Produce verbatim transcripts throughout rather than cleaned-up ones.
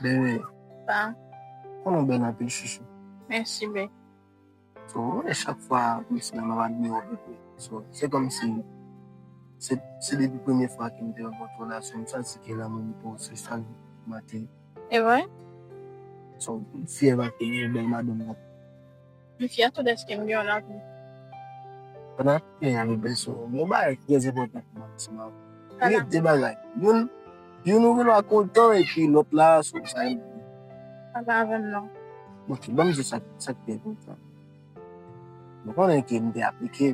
Bebe, sa, konnen w bèl anpil, chouchou. Mèsi, bebe. So, e chak fwa, m si la, m ap admire w, bebe. So, se kòmsi, se, se depi premye fwa ke m te rankontre w la, so, m santi ke lanmou m pou w se sa k ogmante. E vre? So, m fyè paske m gen bèl madanm nan. M fyè tou dèske m gen yon lavi. Pandan ke y ap bebe sou yon bagay ki trè enpòtan pou mwen, se mwen. Gen de bagay. Youn, youn ou gen dwa kontan epi lòt la, sou sa. Pale avè m non. Ok, ban m di sa, sa k pi enpòtan. Nou konnen ke m te aplike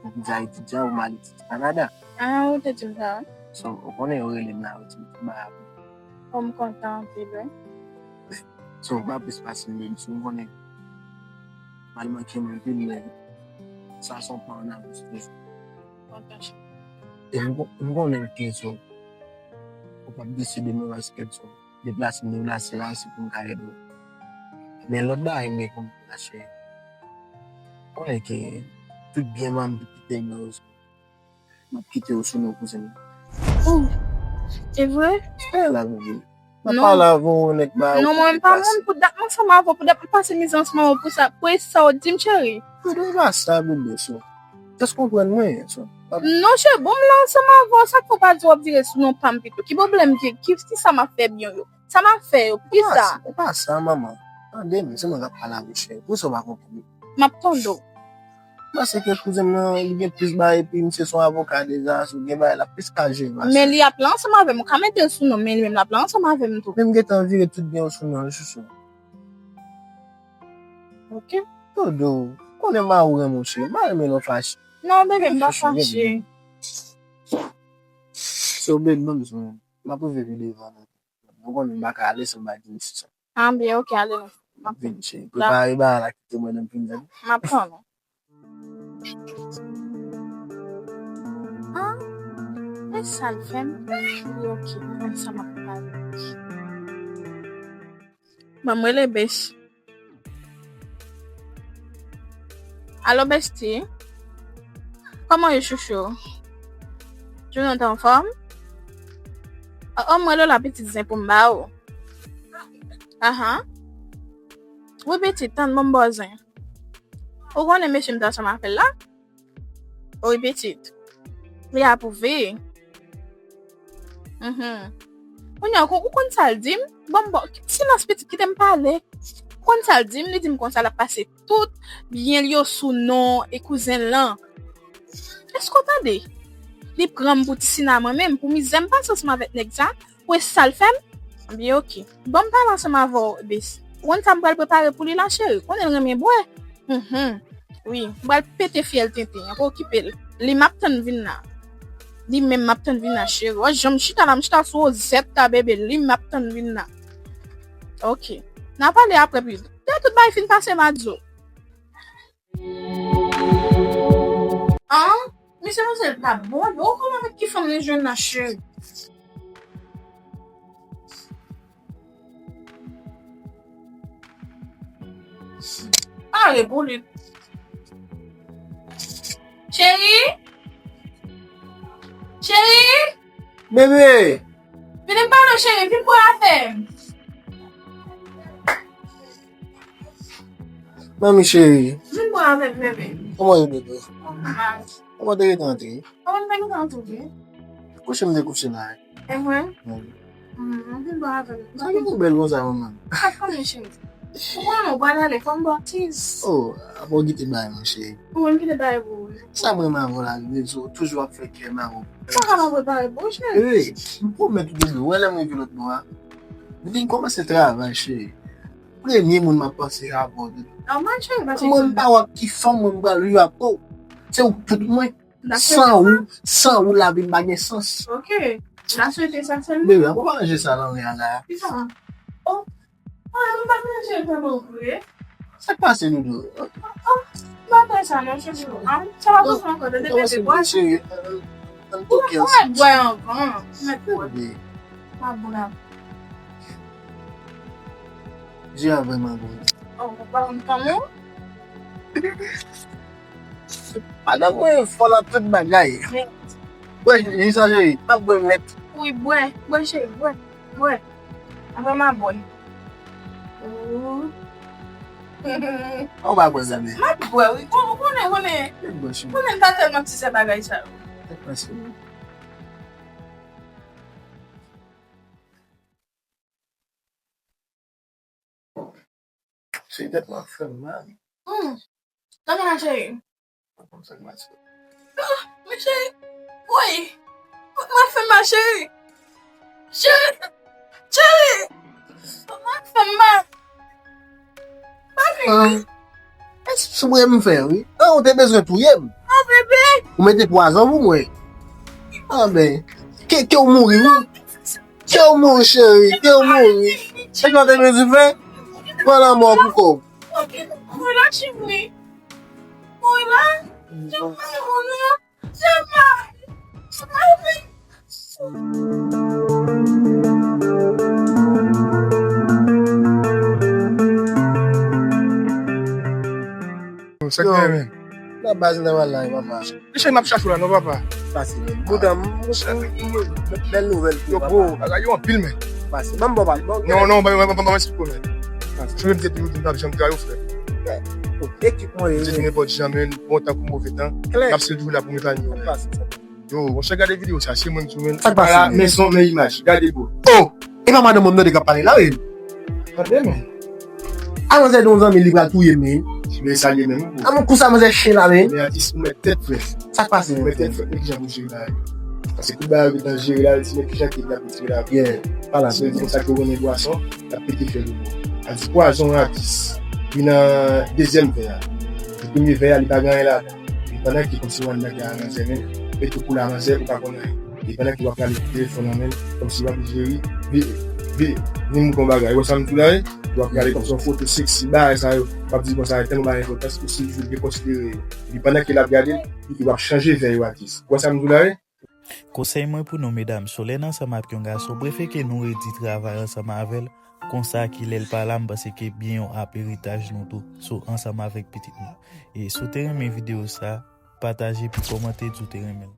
pou viza etidyan pou m al etidye Kanada. Ah, ou te di m sa, wi. So, ou konnen yo rele m la, yo di m tout bagay. Oh, m kontan anpil, wi. So, pa plis pase m menm, si w konnen. Mal manke m anpil, men sa se yon pa an avans toujou. E m kon- m konnen ke so, ou p ap deside mwen paske so, deplase m deplase la, se pou m ka ede w. Men lòt bagay m gen pou m di w la, cheri. Konnen ke tout byen m an m kite m yo. M ap kite w sou non kouzen m. Oh, e vre? Fè la, bebe. M ap pale avè w, nèg ba. Non, mwen menm pa moun pou dat m ansanm avè w, pou dat m pase mizè ansanm avè w pou sa. Pou e sa w di m, cheri. Bebe, e pa sa, bebe, so. Jis konprann mwen, so. Non, cheri, bon, m la ansanm avè w, sa k fè w pa di w ap vire sou non pa m pito? Ki pwoblèm ki, ki, ki sa m ap fè byen yo? Sa m ap fè yo? Poukisa? E pa sa, manman. Tande m, se mwen k ap pale avè w, cheri. Poukisa w pa konprann? M ap tande w. Paske kouzen m nan, li gen plis bagay, epi misye se yon avoka deja, so gen bagay, l ap plis ka jere pase. Men li ap la ansanm avè m, ou ka mete l sou non, men li menm l ap la ansanm avè m tou. Men m gentan vire tout byen yo sou non l, chouchou. Ok. Dodo, konnen m a ou renmen w, cheri. M pa renmen lè w fache. Non, bebe, m pa fache. So, bebe, ban m sou non. M ap rive pi devan, non. Ou konnen m pa ka ale san m pa di misye sa. Ah, byen, ok, ale non. M ap vin, cheri. Prepare bagay la, kite mwen nan vin. M ap tann ou. Ah, e sa l fè m? Li ok, m konn sa m ap pale. Ban m rele Bech. Alo, bestie. Kòman w ye, chouchou? Jounen w te anfòm? Oh, oh, mwen Lola, pitit zen pou m ba ou. Ahan. Wi, pitit, tann, ban m ba w zen. Ou konnen mesye m te ansanm avè l la? Wi, pitit. Li apwouve. Mhm. Kounye a, ou konn sa l di m? Bon, bon, silans pitit, kite m pale. Ou konn sa l di m? Li di m konsa l ap pase tout byen l yo sou non e kouzen l lan. Èske w tande? Li pran m pou ti sinaman menm, pou mizè m pase ansanm avèk nèg sa, pou e sa l fè m? Byen, ok. Bon, m pale ansanm avè w, bes. Ou konn sa m pral prepare pou li la, cheri? Konnen l renmen bwè. Mhm. Wi, m pral pete fyèl tenten an, pa okipe l. Li m ap tann vin la. Li menm m ap tann vin la, cheri. Wè jan m chita la, m chita sou wozèt la, bebe. Li m ap tann vin la. Ok. N a pale apre, pi. Lè tout bagay fin pase, m a di w. An? Mesye, manzè pa bon, yo, kòman avèk ki fanm li jwenn la, cheri? Pare pou li. Cheri? Cheri? Bebe! Vin m pale w, cheri, vin bwè avè m. Manmi cheri. Vin bwè avè m, bebe. Kòman w ye, bebe? Kòman te rete antre? Kòman te rete antre? Kouche m te kouche la. E vre? Wi. Hmm, vin bwè avè m. Sa ki pou bèl konsa, manman? Sa fò, mon cheri. Ou konnen ou pral ale, fò m ba w kiss. Oh, apa w kite bay, mon cheri. Ou menm kite bay pou ou. Sa m renmen avè w la, li di w toujou ap fè kè m avè w. Sa ka pa prepare pou ou, cheri. Wi, m pwomèt ou, bebe, wè lè m rive lòt bò a. Depi m kòmanse travay, cheri. Premye moun m ap panse a avè w, bebe. Nòmal, cheri, paske mwen m pa wè ki fanm mwen m pral viv ak ou. Se ou k tout mwen. San ou, san ou, lavi m pa gen sans. Ok. N a swete sa sèlman. Bebe, an pa manje sa nan ri a la. Ki sa? Oh. Ah, nou pa manje vrèman vre. Sa k pase, Doudou? Oh, oh. M pa kwè sa non, cheri. Ah, sa pa pou sa ankò, tande, bebe, bwè. Cheri, ann toke ansanm. Ou mèt bwè anvan. Ou mèt bwè. Bebe. Pa bon la. Di a vrèman bon. Oh, ou pa konn fanm ou? Madanm mwen fò nan tout bagay. Bwè, li sa cheri, pa bwè nèt. Wi, bwè, bwè cheri, bwè, bwè. Mwen vrèman bòn. Ooh. Ou pa bwè zanmi. M ap bwè, wi. Ou, ou konnen, konnen. Ou bwè, cheri. Konnen m pa tèlman ti sè bagay sa yo. Mèsi. Cheri, tèt mwen ap fè m mal. Hmm. Sa gen la, cheri? Sa k pase? Ah, men cheri, woy, mwen fè mal, cheri. Cheri, cheri, mwen fè mal. Papi. Ah, se soubre m fè, wi. Ah, ou te bezwen touye m. Ah, bebe. Ou mete pwazon pou mwen. Ah, men, ke, ke w mouri, wi. Ke w mouri, cheri, ke w mouri. Se sa w te bezwen fè? Pran lanmò pou kò w. Mwen la, cheri. Mwen la. Mwen la. Mwen la. Sa k gen, men? Nan baz nan wè la, papa. Mesye, m ap chache w la, non, papa. Pase, men. Boutan, m, m, m, bèl nouvèl pou yo, papa. Yo gwo, bagay yo anpil, men. Pase. Ban m, papa. Non, non, ban m, ban m, ban m, ban m esplike w, men. Pase. Sou menm tèt nou, nou t ap janm trayi w, frè. Ekip mwen, se nenpòt jan, men, bon tan kou move tan. Klè. N ap swiv toujou la pou nou epanyen w, men. Pase. Yo, monchè, gade videyo sa, se mwen ki sou men. Sa k pase, men? Men son, men imaj, gade, bro. Oh! E pa madanm mwen m tande k ap pale la, wi. Tande, men. A, manzè di yon zanmi li pral touye m, men. Men sa li ye menm, bro. A, men kou sa manzè chen la, men. Men atis, ou mèt tèt frèt. Sa k pase, men? Ou mèt tèt frèt, men kijan pou jere bagay yo. Paske tout bagay yo gentan jere la, li di, men kijan ke l ap jere la. Yeah, pa la. Se konsa ke w konnen pwason, l ap pete fè l, bro. A di pwazon atis. Li nan dezyèm vè a. Li premye vè a, li pa gen anyen ladan. Li pandan ki kòmsi w ann nan gen manzè, men, men tou kou la manzè, ou pa konn anyen. Li pandan ki w ap rale telefòn nan men l, kòmsi w ap jere, vi, vi, vin mouton bagay. Ou wè sa m di w la, wi? W ap rale kòmsi yon foto seksi, bagay sa yo. W ap di konsa, tèlman bagay enpòtans, ou si jou gen konsidere yo. Epi pandan ke l ap gade l, li di w ap chanje vè yo atis. Ou wè sa m di w la, wi? Konsèy mwen pou nou, medam, si w lè n ansanm ak yon gason, prefere ke nou redi travay ansanm avè l, konsa ki lè l pa la, m panse ke byen yo ap eritaj nou tou. So, ansanm avèk pitit nou. E si w te renmen videyo sa, pataje epi kòmante, di w te renmen l.